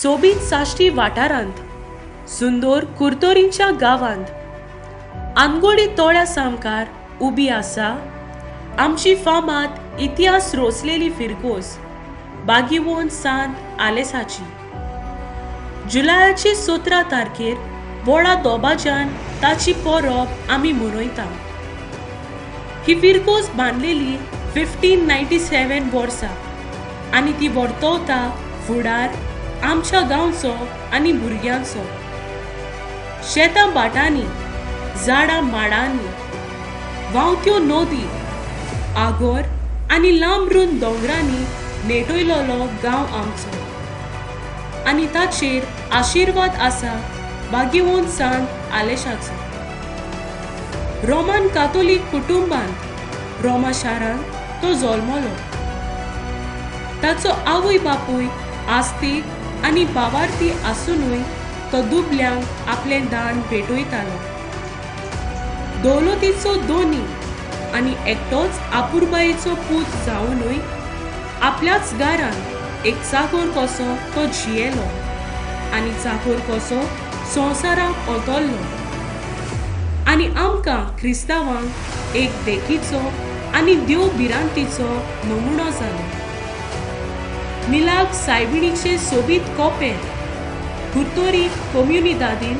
सोबीत साश्टी वाठारांत सुंदर कुरतोरींच्या गांवांत आनगोडी तोळ्या सामकार उबी आसा आमची फामाद इतिहास रोचलेली फिरगोज बागीवोन सांत आलेसाची. जुलयाची 17 तारखेर व्हडा दबाज्यान ताची परब आमी मनयता. ही फिरगोज बांदलेली 1597 वर्सा आनी ती वर्तवता फुडार आमच्या गांवचो आनी भुरग्यांचो. शेतां भाटांनी, झाडां माडांनी, व्हांवत्यो नदी, आगोर आनी लांब रुंद दोंगरांनी नेटयलोलो गांव आमचो आनी ताचेर आशिर्वाद आसा बागीवोन सांत आलेशाचो. रोमन कातोलीक कुटुंबांत रोमा शारांत तो जल्मलो. ताचो आवय बापूय आस्तीक आनी बावार्थी आसुनूय तो दुबल्यांक आपलें दान भेटयतालो. दौलतीचो दोनी आनी एकटोच आपुरबायेचो पूत जावनूय आपल्याच घरांत एक चाकोर कसो तो जियेलो आनी चाकोर कसो संवसाराक ओतरलो आनी आमकां क्रिस्तांवांक एक देखीचो आनी देव भिरांतीचो नमुनो जालो. मिलाग सायबिणीचे सोबीत कोपेर कुरतोरी कोम्युनिदादीन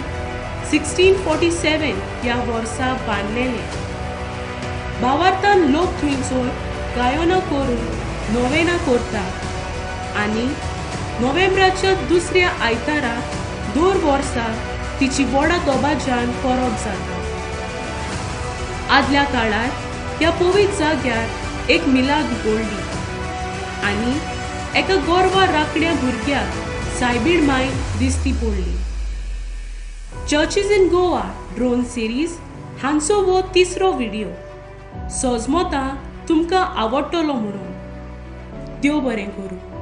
1647 ह्या वर्सा बांदलेले. भावार्थान लोक थंयसर गायनां करून नोवेना करता आनी नोव्हेंबराच्या दुसऱ्या आयतारा दर वर्सा तिची व्हडा दबाज्यान परब जाता. आदल्या काळार ह्या पवित्र जाग्यार एक मिलाग घडली आनी एका गोरवा राखण्या भुरग्याक सायबीण माय दिसती पडली. Churches in Goa drone series हांचो हो तिसरो व्हिडियो. सोजमोता तुमकां आवडटलो म्हणून. देव बरें करूं.